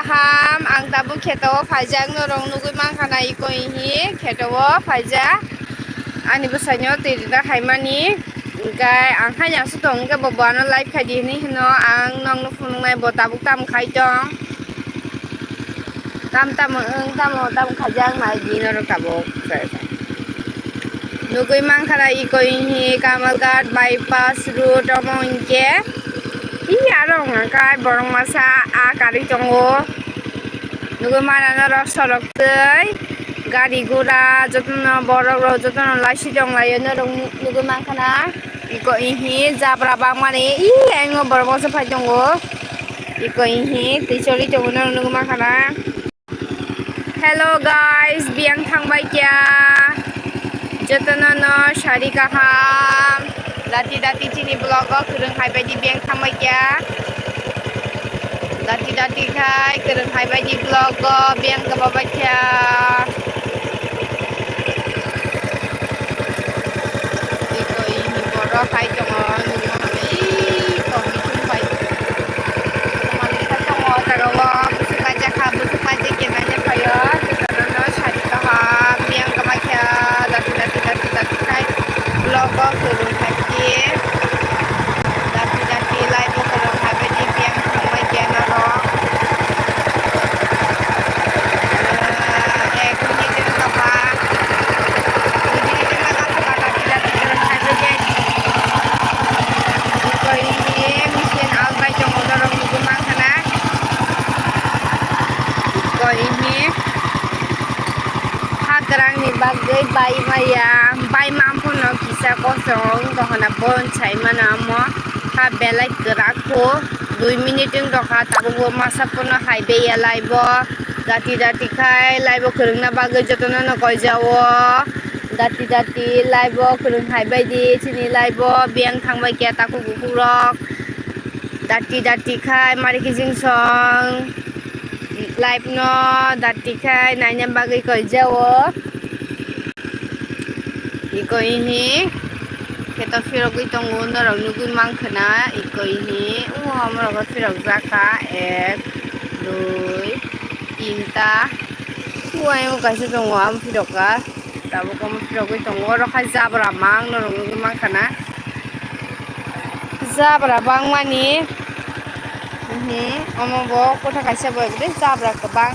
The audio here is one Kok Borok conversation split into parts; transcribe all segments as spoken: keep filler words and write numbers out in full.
Kaham, ang tabuk kheto o phaijak, norok nugwi mankha na iko ihi kheto o phaijak. Ani bwsaino twi rwna khaimani, hwnkhe ang haino aswk tong, hwnkhe bo, bo ano live khai di hinwi hino, ang nokno phunuknai, bo tabuk tamo khai tong. Tam tamo wng, tamo tamo khaijak nai di norok tabuk. Nugwi mankha na iko ihi Kamalghat bypass road omo hinkhe. Ih, aro wngkha borok masa a karwi tongo. Nugwi mana norok sorok twi gari gura jotono borok rok jotono laisi tonglaio norok nugwi mankha na. Iko ihi jabra bangmani, ih, ayang o borok masa phai tongo. Iko ihi twi choli tongo norok nugwi mankha na. Hello guys, biyang thangbai kya? Jotono no sari kaham. Dati dati chini vlog o kwrwng hai bai di biyang thangbai kya? Dati dati khai kwrwng hai bai di vlog o biyang kwbabai kya? Iko ini borok hai tongo, nukno hwnwi tonwi chumbai. Manwi khai tongo o jaga o, bwswk kaijak kha, bwswk kaijak khe naina phaio, jotono no sari kaham, biyang kwbakha, dati dati dati dati khai vlog o kwrwng hai khe, dati dati live o kwrwng hai bai di biyang thangbai khe norok. Hakrang ni bagwi bai maya, bai mamphano kisa kosong wng tongkha na, bon sai mano omo ha belai kwrak kho, dui minute wng tongkha, tabukbo masa phano hai baiya live o, dati dati khai live o kwrwngna bagwi jotono no koijao, dati dati live o kwrwng hai bai di, chini live o biyang thangbai khe takhuk bukhuk rok, dati dati khai mari kijing song. Live no dati khai naina bagwi koijao. Iko ihi kheto phirogwi tongo, norok nugwi mankha na. Iko ihi o hamorok phirok jakha, ek, dui, tinta. O ayang kaisa tongo, amo phirok kha. Tabuk omo phirogwi tongo, oro khai jabra mang norok nugwi mankha na. Jabra bangmani, mhm, omo bo kotha kaisa bo ebede jabra kwbang.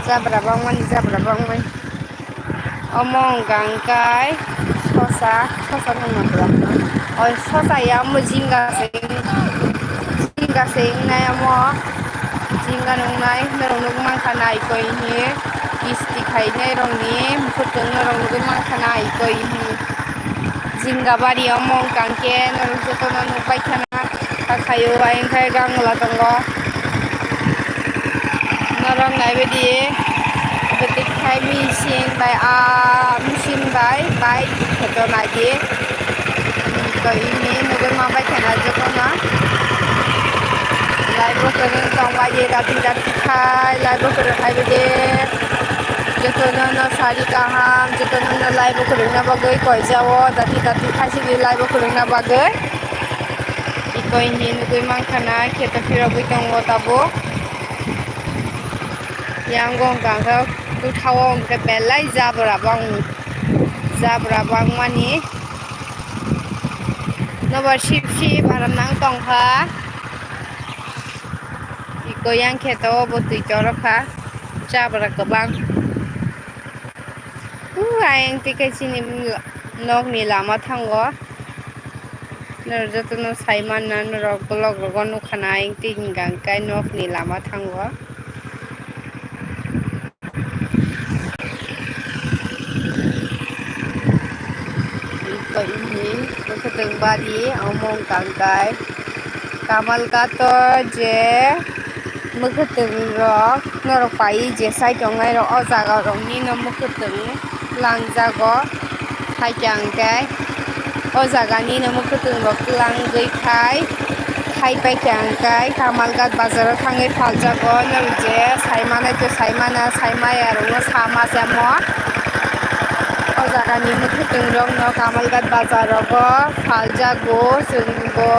Jabra bangmani, jabra bangmani. Omo wngkha hwnkhe sosa, sosa nungma kwbang. Oi sosa ya omo jinga se, jinga se wngnai omo. Jinga nungnai norok nugwi mankha na iko ihi kisti khainai rokni mukhutwng norok nugwi mankha na iko ihi. Jinga bari omo wngkha hwnkhe norok jotono nukbai khana, hakhaio ayang khe gangla tongo. Norok naibaidi bwtwi khai machine bai, ah, machine bai bike kheto naidi. Iko ini nugwi manbai khana jotono. Live o kwrwng tongbaidi dati dati khai, live o kwrwng khaibidi. Jotono no sari kaham, jotono no live o kwrwngna bagwi koijao, dati dati khai sidi live o kwrwngna bagwi. Iko ini nugwi mankha na kheto phirogwi tongo tabuk. Yang wngkha hwnkhe bwthao hwnkhe belai jabra bang, jabra bangmani. Nobar sip sip aram nang tongkha. Iko yang kheto bo twi chorokha. Jabra kwbang. Uh, ayang twi khe chini nokni lama thango. Norok jotono sai manna, norok vlog rogo nukha na, ayang twi hwnka hwnkhe nokni lama thango. Iko ini mwkhwtwng bari omo wngkha hwnkhe Kamalghat o je mwkhwtwng rok norok pai je sai tongnai rok o jaga rok nino mwkhwtwng langjago. Haikhe hwnkhe o jaga nino mwkhwtwng rok langwi khai. Hai paikha hwnkhe Kamalghat bazar o thangwi phaljago, norok je sai manai to sai mana, sai maya rokno sama se omo. O jaga ni mwkhwtwng rokno Kamalghat bazar rogo phaljago, chwng bo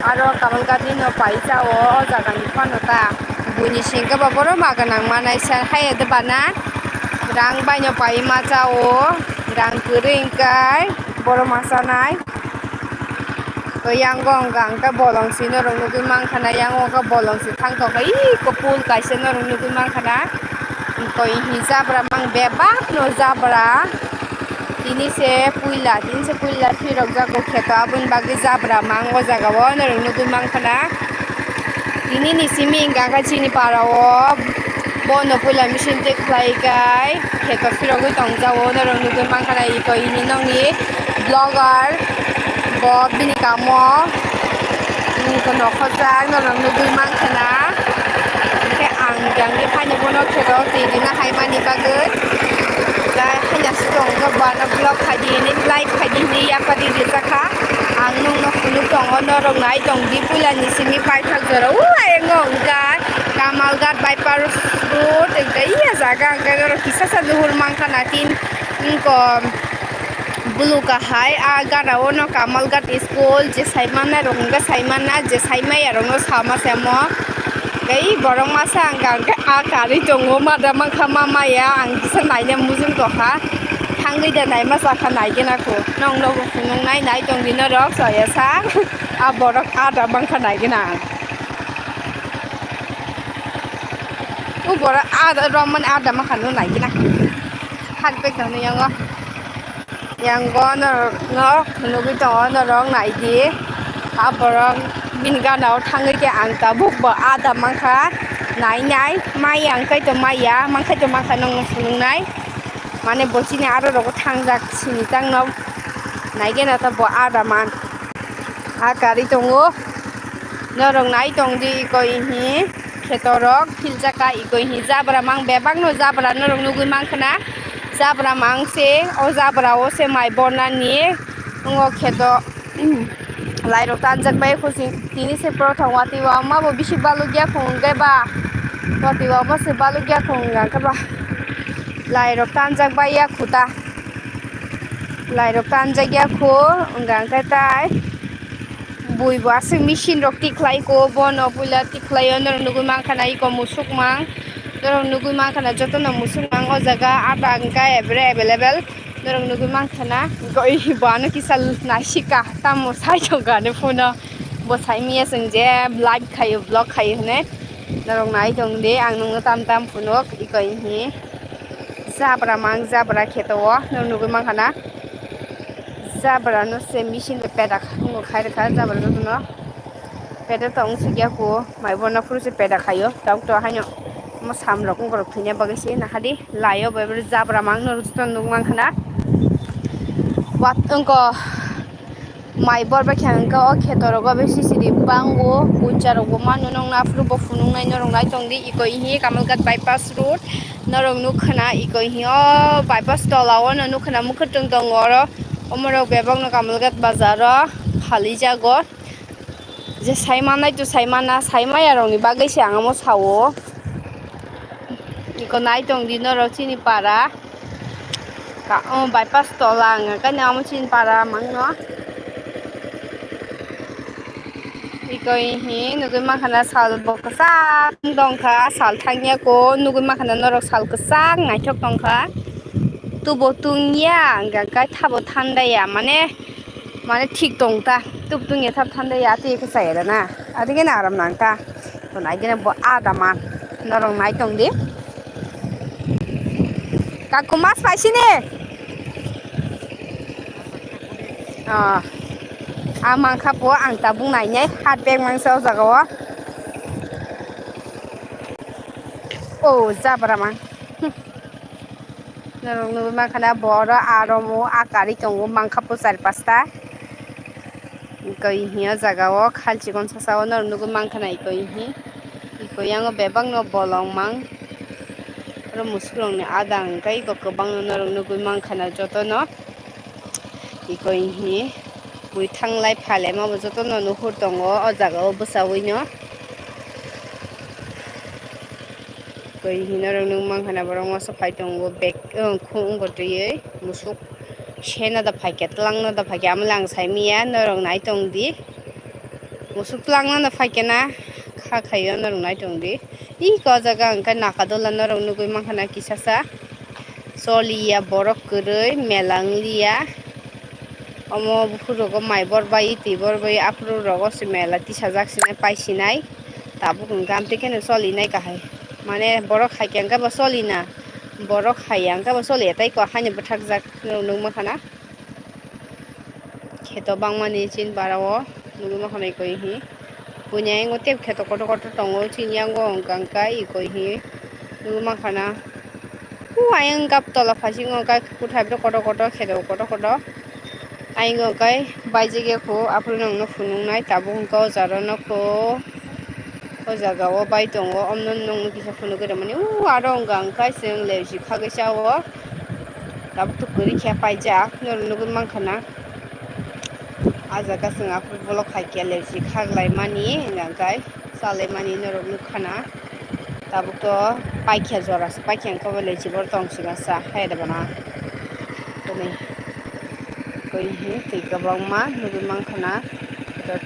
Aro Kamalghat ni no pai cha o, o jaga ni phano ta. Buini singkhe bo borok ma gwnang manai sa hai de bana. Rang bai no pai ma cha o, rang kwrwi hwnkhe borok ma chanai. O yang o hwnka hwnkhe bolong si norok nugwi mankha na, yang o hwnka bolong si thang tongkha, ih, kopul kaisa norok nugwi mankha na. Tei hi jabra mang bebak no jabra. Tini se puila, tini se puila phirok jago kheto, aboni bagwi jabra mang o jaga o norok nugwi mankha na. Tini ni simi hwnka khe chini para o bono puila machine tei khlai kai kheto phirogwi tong jago norok nugwi mankha na. Iko ini nokni vlogger bo bini kamo nokojak norok nugwi mankha na. Hwnkhe ang jangni phaini bono kheto twi rina hai mani bagwi. Jai hanya sitong no bana vlog khaidi hinwi live khaidi hinwi yapari rijak kha. Ang nokno phunuk tongo, norok nai tong di puila ni simi paithak jora o ayang o hwnka Kamalghat bypass road hwnkhe iya jaga hwnkhe norok kisa sa nuhur mankha na tin wngko. Bulu kahai a gana o no Kamalghat school je sai mannai rok hwnkhe sai manna, je sai maya rok no sama se omo. Tei borok masa hwnka hwnkhe a karwi tongo, ma da mankha ma maya, ang kisa naina mujung tongkha. Thangwi da naima sakha naigena kho. Nong nogo phunuknai nai tongdi norok chaya sa. A borok a da mankha naigena ang. O borok a da romani a da mankha no naigena. Hak bek tongni yango. Yango norok no nugwi tongo, norok nai di. A borok bini gana o thangwi khe ang tabuk bo a da mankha. Nai nai maya hwnkhe to maya, mankhe to mankha nokno phunuknai. Mane bo chini aro rogo thangjak sini tangno. Naigena ta bo a da man. A karwi tongo. Norok nai tong di iko ihi kheto rok philjak ka iko ihi jabra mang bebak no jabra norok nugwi mankha na. Jabra mang se o jabra o se mai borna ni wngo kheto. Lai rok tanjak bai kho sing tini se prothom watwi o ma bo bisi balukya khung hwnkhe ba watwi o ma se balukya khung hwnkhe ba lai rok tanjak bai ya khuta. Lai rok tanjak ya kho hwnkha hwnkhe tai bui bo aswk machine rok tikhlai kho bono puila tikhlai o norok nugwi mankha na iko musuk mang norok nugwi mankha na jotono musuk mang o jaga ada hwnkha every available norok nugwi mankha na iko bo ano kisa naisika tamo sai tongkha ani phone o bo sai manya chwng je live khaio vlog khaio hinwi norok nai tong di ang nokno tam tam phunuk iko ihi. Jabra mang jabra kheto o norok nugwi mankha na. Jabra no se machine bai peda khai rwkha jabra jotono. Peda tong sugya kho mai borna phuru se peda khaio tok to haino omo sam rok wngorok thwina bagwi se nahadi lai o bai jabra mang norok jotono nugwi mankha na. Wat wngkho. Mai bor bai khe hwnkhe o kheto rogo bai sisiri bango puncha rokbo mano nokna aphuru bo phunuknai norok nai tongdi iko ihi Kamalghat bypass road norok nukha na iko ihi o bypass tola o no nukha na mukhwtwng tongo oro omorok bebak no Kamalghat bazar o phalijago je sai mannai to sai manna sai maya rokni bagwi se ang omo sao iko nai tongdi norok chini para. Ka-, o bypass tola hwnka khe amo chini para mangno. Iko hi nugwi mankha na sal bo kwchak tongkha, sal thangya kho, nugwi mankha na norok sal kwchak naithok tongkha. Tubo tungya, hwnka khe thabo thandaya, mane, mane thik tong ta. Tubo tungya thabo thandaya, twi khe chaya da na. Adi khe na aram nang ta. Bo nai gana bo ada man. Norok nai tong di. Kaku mas paisini. Ah. Ang mankha po ang tabuk nainai hat bag mangsa o jaga o. O jabra man. Norok nugwi mankha na bo oro aro mo a kari tongo mankha po char pasta. Ikoi hi o jaga o khalchikon sasa o norok nugwi mankha na ikoi hi. Ikoi yango bebak no bolong mang. Oro musuk rok ni ada hwnkhe iko kwbang no norok nugwi mankha na joto no. Ikoi hi bui thanglai phalaima bo joto no nuhur tongo o jaga o bwsaui no. Koi hino rok nung mankha na borok masa phai tongo bag, eh, khung ungko twiwi musuk sena da phaikhe twlangna da phaikhe amole ang saimanya norok nai tongdi. Musuk twlangna no phaikhe na kha khaio norok nai tongdi. Ih, ko jaga hwnkhe nakadola norok nugui mankha na kisasa. Choliya borok kwrwi mela wngliya. Omo buphuru rogo mai bor bai twi bor bai aphuru rogo se mela tisajak sinai pai sinai. Tabuk hwnkhe amtwi kheno cholinai kahai. Mane borok hai khe hwnkhe bo cholina. Borok hai ya hwnkhe bo choliya tei ko haino bwthakjak norok nugui mankha na. Kheto bangmani chin barao nugui mankhanai koi hi. Buini ayang tei kheto kotor kotor tongo, chini yango hwnkha hwnkha i koi hi. Nugui mankha na. U ayang gap tola phasingo hwnkha kuthai borok kotor kotor kheto kotor kotor. Ayang hwnkha baijak ya kho aphuru nokno phunuknai tabuk hwnkha o jaro nokho. O jaga o bai tongo, omno nokno kisa phunugwi rwmani. U aro wngkha hwnkhe chwng lepsi khagwi cha o. Tabuk tuk kwrwi khe paijak, norok nugwi mankha na. A jaga chwng aphuru bolok hai khe lepsi khaglaimani, hwnkha hwnkhe chalaimani norok nukha na. Tabuk to paikha jora se paikha hwnkhe bo lepsi bo tong sima sa hai da bana. Tei koi hi twi kwbangma nugwi mankha na.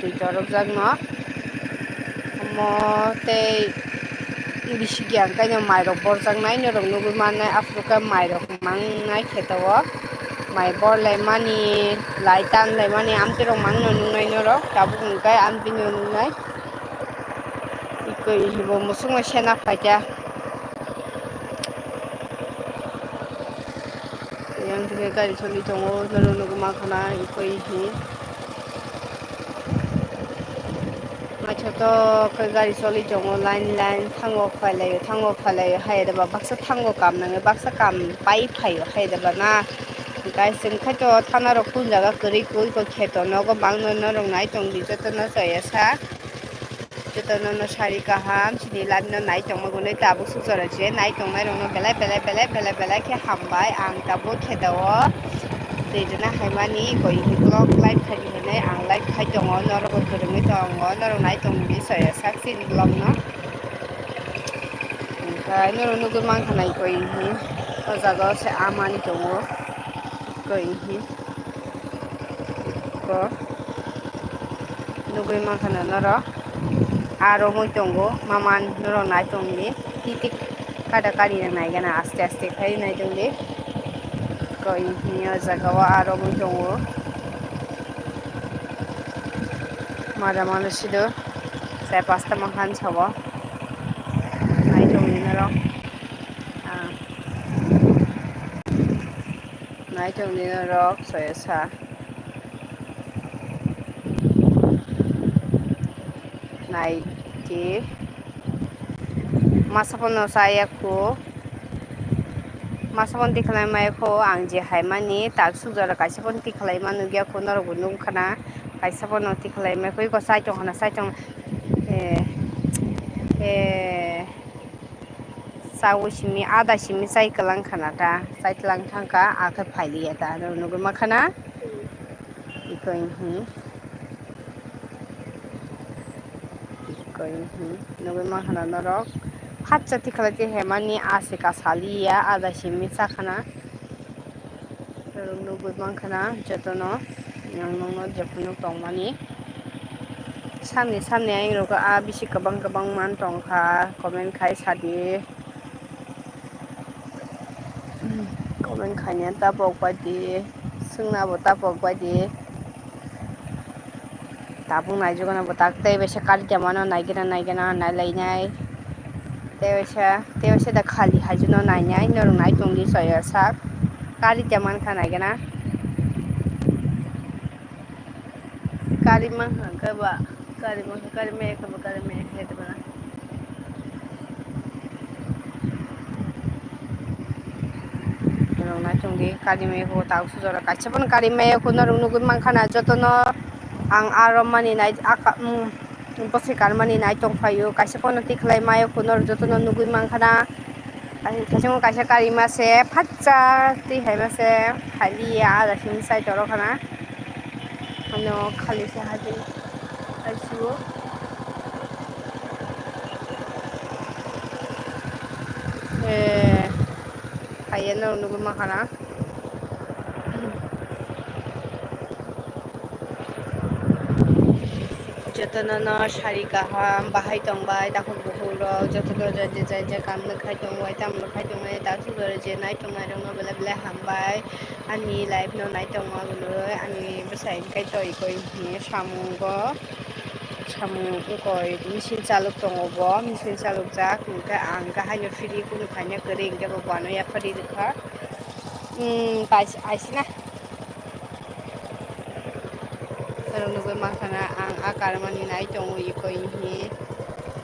Twi torokjak no. Omo tei bisi kiyang kaino mairok borjaknai norok nugui mannai, aphuru khe mairok mangnai kheto o. Mai borlaimani, lai tanlaimani, amtwirok mangno nuknai norok, tabuk hwnkhe amtwino nuknai. Tei koi hibo muchungno sena phaikha. Yang tini gari soli tongo, norok nugui mankha na, koi hi. Naithotok khe gari choli tongo, line line thango phailaio, thango phailaio, hai rwba baksa thango kam nangwi, baksa kam pai phaio, hai rwba na. Guys, chwng khaito thana rok kun jaga kwrwi, kwrwi khe kheto nogo bangno norok nai tongdi jotono chaya sa. Jotono no sari kaham, chini live no nai tongma gunui tabuk suk jora je nai tongnai rokno belai, belai, belai, belai, belai khe hambai ang tabuk kheto o. Tei rwna hai mani koi hi vlog live khai di hinui ang live khai tongo, norok bo kwrwngwi tongo, norok nai tongdi soya sak chini vlog no. Hwnkhe norok nugui mankha nai koi hi o jaga o se amani tongo koi hi ko nugui mankha na norok aro mui tongo maman norok nai tongdi titi kada kari nai gana aste aste khai nai tongdi koi hi o jaga o aro mui tongo. Mada mano sido sai pasta mankhan sabo. Nai tongdi norok. Ah. Nai tongdi norok soya sa. Nai di. Masa pono saya kho. Masa pono tikhlai maya kho ang je hai mani tak suk jora kaisa pono tikhlai ma nugya kho norok bo nugkha na. Kaisa pono tikhlai maya kho iko sai tong khana sai tong. Eh. Eh. Chawi simi ada simi chai kwlang khana ta. Chai tlang thangkha akhe phailiya ta. Norok nugwi mankha na. Iko hi. Koi hi nugui mankha na norok. Phatsa tikhlai tei hemani asika saliya ada simi chakhana. Norok nugui mankha na jotono. Yang nokno jephuru tongmani. Samni samni ayang rogo a bisi kwbang kwbang man tongkha comment khai sadi. Comment khaina tabok bai di, swngna bo tabok bai di. Tabuk naijukno bwtak tei bai se kari tongmano naigena naigena nailainai. Tei bai se, tei bai se da khali haijukno nainai, norok nai tongdi soya sak. Kari tongmani kha naigena. Kari mankha khe ba, kari mankha, kari maya khe ba, kari maya khe ba. Norok nai tongdi, kari maya khe tak sujora kaisa phano kari maya khe norok nugui mankha na jotono ang aro mani nai aka, um, bwsai karmani nai tongphaio, kaisa phano tikhlai maya khe norok jotono nugui mankha na. Kaisa, kaisa, kaisa kari mase phatsa twi hai mase phailiya ada simi side oro khana. Ano khali se hadi hai suo. Eh, hai ano nugui mankha na. Je Jotono no sari kaham bahai tongbai, takhuk bukhuk rok jotono jai jai jai jai kam no khai tongbai, tamo no khai tongnai, takhuk rok je nai tongnai rok no belai belai hambai. Ani live no nai tongma gwnwi ani bwsai khe toi koi hwnwi samung go, samung wngkoi machine chalok tongo bo, machine chalok jak hwnkhe ang khe haino free kunu khaina kwrwi hwnkhe bo bono yaphari rwkha. Hmm, tais-, aisina. Norok nugwi mankha na ang a karmani nai tongo ikoi hwnwi.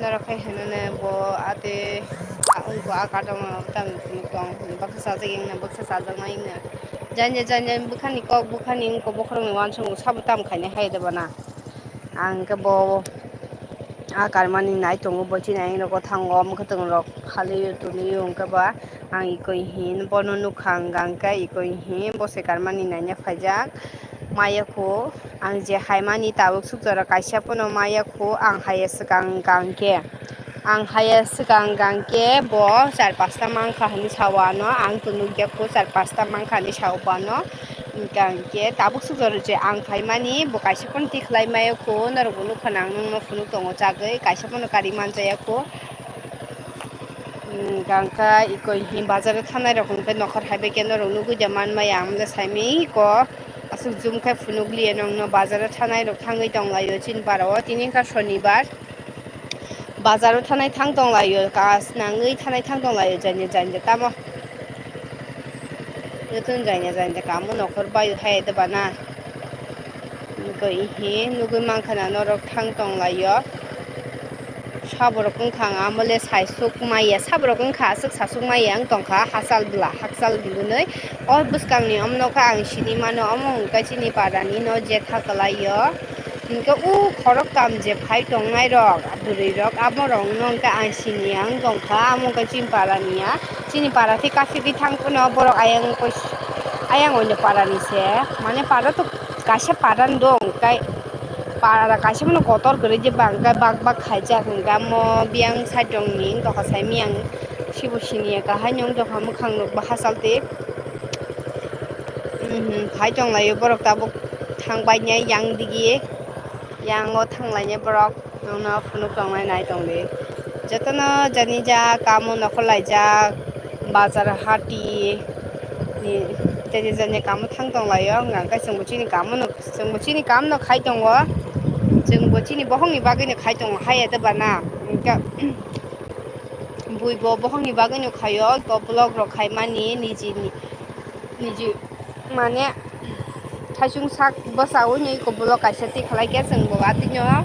Norok khai hwnwi bo ate a wngkha a kartong tang tong baksa sajak wngna baksa sajak nai wngna. Jani jani jani bwkhani kok bwkhani wngkha bokhorokni uansukmung sabo tamo khainai hai de bana. Ang khe bo a karmani nai tongo bo chini ayang rok thango mwkhwtwng rok khaliyo tuniyo hwnkhe ba. Ang ikoi hin bono nukha hwnkha hwnkhe ikoi hin bo se karmani naina phaijak. Maya kho ang je haimani tabuk sukjaro kaisa pono maya kho ang haya swkang hwnkha hwnkhe. Ang haya swkang hwnkha hwnkhe bo char pasta mankha hinwi sao ano ang to nukya kho char pasta mankha hinwi sao bo ano. Hwnkha hwnkhe tabuk sukjaro je ang phaimani bo kaisa pono tikhlai maya kho norok bo nukha na ang nokno phunuk tongo chagwi kaisa pono kari manjaya kho. Hwnkha hwnkhe ikoi hin bazar o thangnai rok hwnkhe nokhor hai bai khe norok nugwi da manmaya ang le saimani ko aswk zoom khe phunukliya nokno bazar o thangnai rok thangwi tonglaio chini para o tini wngkha sonibar bazar o thangnai thang tonglaio ka snangwi thangnai thang tonglaio jani jani tamo jotono jani jani kamo nokhor bai hai de bana. Nugwi hi nugwi mankha na norok thang tonglaio. Saborok wngkha ang amo le saisuk maya, saborok wngkha aswk sasuk maya wng tongkha hachal bwla, hakchal hinwi. O bwskangni omo nokha ang sini mano, omo hwnkhe chini parani no jetha kwlaio. Hwnkhe o khoroktham je phai tongnai rok, bwrwi rok, abo rok no hwnkhe ang sini ang tongkha, amo hwnkhe chini parani ya. Chini para tei kaphigwi thang phano borok ayang koi, ayang oino parani se. Mane para to kaisa para no dong, kai para kaisa mano kotor kwrwi je bang kai bak bak khaijak hwnkhe amo biyang side rokni wngkha sai miyang sibo siniya kahai no wngkha mwkhang rok bo hachal tei. Mhm, phai tonglaio borok tabuk thang bainai yang digi, yango thanglainai borok. Nokno phunuk tongnai nai tongdi. Jotono jani ja kamo nokhor laijak, bazar hati ni tei jani kamo thang tonglaio, hwnkha hwnkhe chwngbo chini kamo no, chwngbo chini kam no khai tongo, chwngbo chini bohongni bagwi no khai tongo, haiya de bana. Hwnkhe buibo bohongni bagwi no khaio, bo vlog rok khaimani nijini, niji mane. Thaisung sak bwsao ni iko vlog kaisa tikhlai khe chwng bo atwino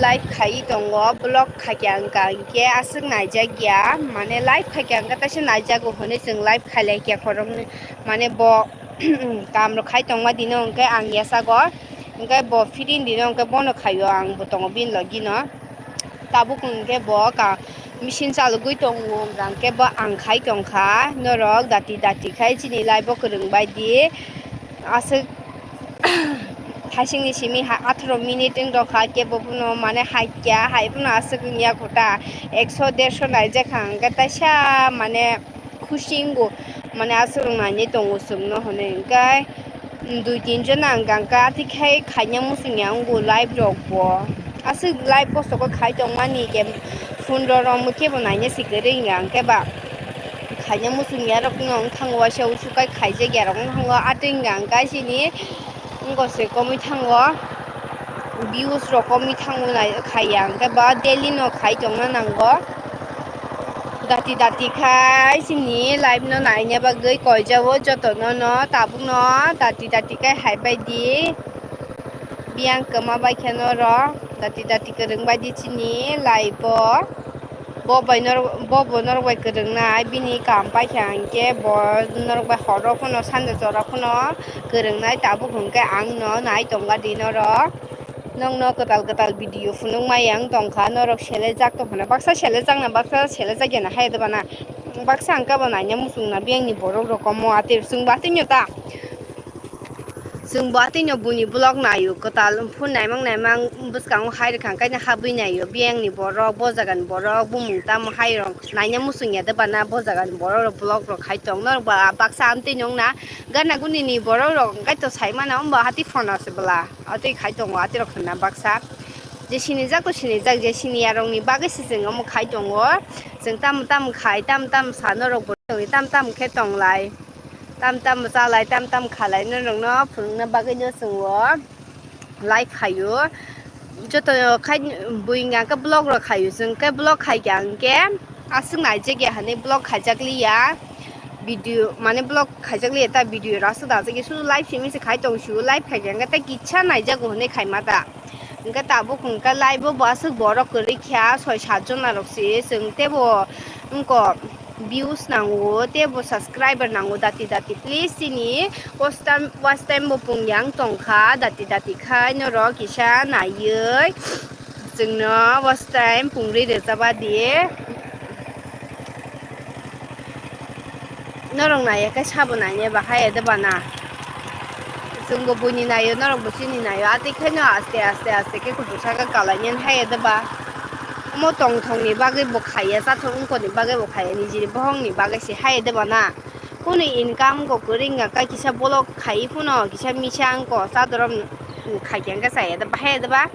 live khai tongo, vlog khaikya wngkha hinkhe aswk naijakya, mane live khaikya wngkha kaisa naijago hwnwi chwng live khailai kya khoroknwi, mane bo kam rok khai tongma dino hinkhe ang yachago, hinkhe bo feeding dino hinkhe bono khaio ang bo tongo bini logino. Tabuk hwnkhe bo ka machine chalogwi tongo, hwnkhe bo ang khai tongkha, norok dati dati khai chini live o kwrwng bai di. Aswk thaisingni simi ha atharo minute wng rokha, kebo phano mane haikya, hai phano aswk wngya kho ta, ekso derso naijak kha, hwnkhe taisa mane. Khusingo mane aswk rok nainai tongo chwngno hwnwi hinkhe dui tin jona hwnkha hwnkhe atwi khai khaina muchungya wngo live rok bo aswk live post rok khai tongmani ke phone rok romwi kebo naina se kwrwi hwnkha hwnkhe ba khaina muchungya rok no wngkha waisa uchukai khaijakya rok wngkha atwi hwnkha hwnkhe chini wngkha se komwi thango. Views rok komwi thango nai khaiya hwnkhe ba daily no khai tongna nango. Dati dati khai chini live no naina bagwi koijao jotono no tabuk no dati dati khai hai bai di. Biyang kwma bai khe norok dati dati kwrwng bai di chini live o. Bo bai norok, bo bo norok bai kwrwngnai, bini kam paikha hinkhe bo norok bai horo phano sanja jora phano kwrwngnai, tabuk hinkhe ang no nai tonga di norok. Nokno kwtal kwtal video phunuk maya wng tongkha, norok selejak tongkha na, baksa selejak na, baksa selejak ya na hai de bana, baksa hwnkhe bo naina muchung na, biyang ni borok rok komo atwi chwng bo atwi nw ta. Chwng bo atwino buini vlog naio, kwtal phone naimang naimang bwskango hai rwkha, hwnkhe habwi naio, biyangni borok, bo jagani borok, bumung tamo hai rok naina muchung ya de bana, bo jagani borok rok vlog rok khai tong, norok ba baksa amtwi nung na gana guni ni borok rok, hwnkhe to sai mano, ombo hati phone o se bwla, atwi khai tongo, atwi rok hwnna baksa. Je sinijak to sinijak, je siniyarokni bagwi se chwng omo khai tongo. Chwng tamo tamo khai, tamo tamo sa norok bo tongwi, tamo tamo khe tonglai, tamo tamo chalai, tamo tamo khalai, norokno phunukna bagwino chwng o live khaio. Joto khai buini hwnkhe vlog rok khaio, chwng khe vlog khaikha hwnkhe aswk naijakya hwnwi vlog khaijakliya. Video mane vlog khaijakliya ta, video rok aswk dajak, sudu live simi se khai tong sio, live khaikha hwnkhe tei kisa naijago hwnwi khaima ta. Hwnkhe tabuk hwnkhe live o bo aswk borok kwrwi kha, soi sat jona rok se, chwng teibo wngko views nango, teibo subscriber nango, dati dati please chini watch time, watch time bo pungyang tongkha, dati dati khai norok kisa naiwi chwngno watch time pungri rwchaba di. Norok naiya khe sabo nainai ba haiya de bana. Chwngbo buini naio, norokbo chini naio. Atwi khaino aste aste aste khe kuchuk saka kalainani haiya de ba. Omo tongthokni bagwi bo khaiya, chathok wngkoni bagwi bo khaiya, nijini bohongni bagwi se haiya de bana. Kunu income wngkha kwrwi wngkha khe kisa vlog khaiwi phano kisa misa wngkha, chadorok khaikhe wngkha chaya de ba haiya de ba.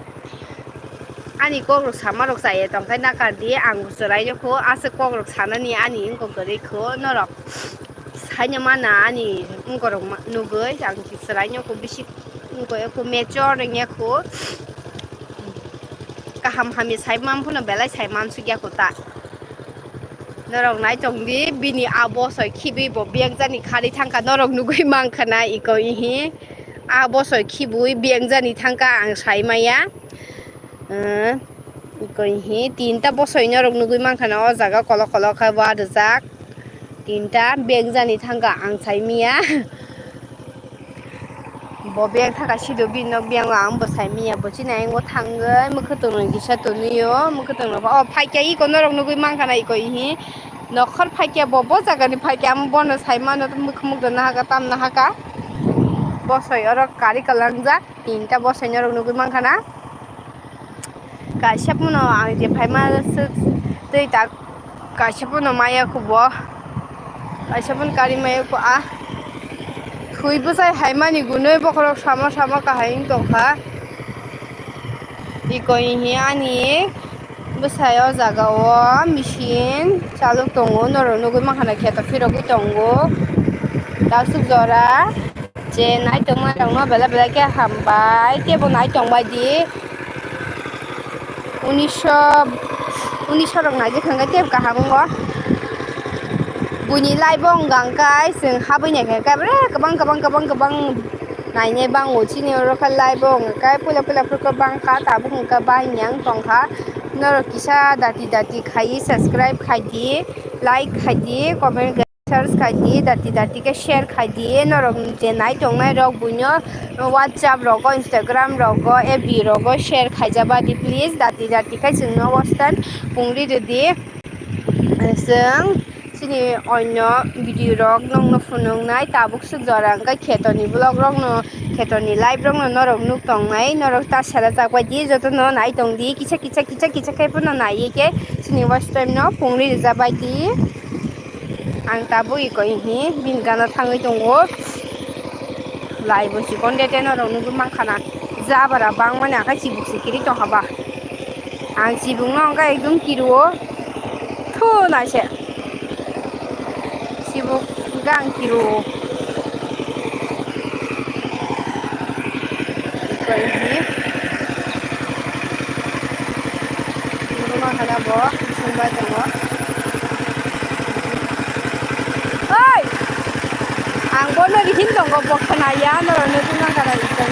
Ani kokrok samarok chaya tongkhe nakardi, ang chwraino kho aswk kokrok sanani ani wngkha kwrwi kho norok. Saino mana ani wngkorok ma-, nugwi ang chwraino kho bisi wngkha kho mature wngya kho. Kaham hamya sai man phano belai sai mansukya kho ta. Norok naitongdi, bini a bosoi khibwi bo biyang jani kharwi thangkha, norok nugwi mankha na iko ihi. A bosoi khibwi biyang jani thangkha ang sai maya. Iko ihi tinta bosoi norok nugwi mankha na o jaga kolok kolok khe wa rijak. Tinta biyang jani thangkha ang sai maya. Bo biyang thangkha sido bini nok biyang ang bo sai maya, bo chini ayang o thangwi mwkhwtwng no kisa tonwi o, mwkhwtwng no o phaikya iko norok nugwi mankha na iko ihi nokhor phaikya bo, bo jaga ni phaikya amo bono sai mano mwkhwmwk da nahaka tam nahaka bosoi oro kari kalangjak. Tinta bosoi norok nugwi mankha na. Kaisa phano ang je phaima swk twi tak, kaisa phano maya kho bo, kaisa phano kari maya kho a. Thwi bwsai haimani gunui bokhorok sama sama kahai wng tongkha. Iko ihi ani bwsai o jaga o machine chalok tongo, norok nugwi mankha na kheto phirogwi tongo. Tasuk jora. Je naitongmarokno belai belai khe hambai, teibo naitongbai di. Unisho, unisho rok naidi hwnkhe teibo kaham wngo. Buini live o wngkha hwnkhe chwng habwi naikha hwnkhe bere kwbang kwbang kwbang kwbang nainai bango. Chini oro khe live o wngkha hwnkhe puila puila phuru khe bangkha, tabuk hwnkhe bangya wng tongkha. Norok kisa dati dati khaiwi subscribe khaidi, like khaidi, comment search khaidi, dati dati khe share khaidi, norok je nai tongnai rok buino WhatsApp rogo, Instagram rogo, F B rogo share khaijaba di please, dati dati khe chwngno watch time pungri rwdi. Chwng chini onyo video rok nokno phunuknai, tabuk swk jora wngkha khetoni vlog rokno, khetoni live rokno norok nuk tongnai, norok ta sera chak bai di, jotono nai tong di, kisa kisa kisa kisa khe phano naiwi khe chini watch time no pungri rwja bai di. Ang tabuk iko ihi bini gana thangwi tongo. Lai bo chikon de teno rok nugwi mankha na. Jabra bangmani akai chibuk se kiri tongkha ba. Ang chibuk no wngkha ekdum kiruo. Thu naise. Chibuk wngkha ang kiruo. Iko ihi. Nugwi mankha na bo, bising bai tongo. Oi! Ang bono rihin tongo, bo khwnaya, norok nugwi mankha na iko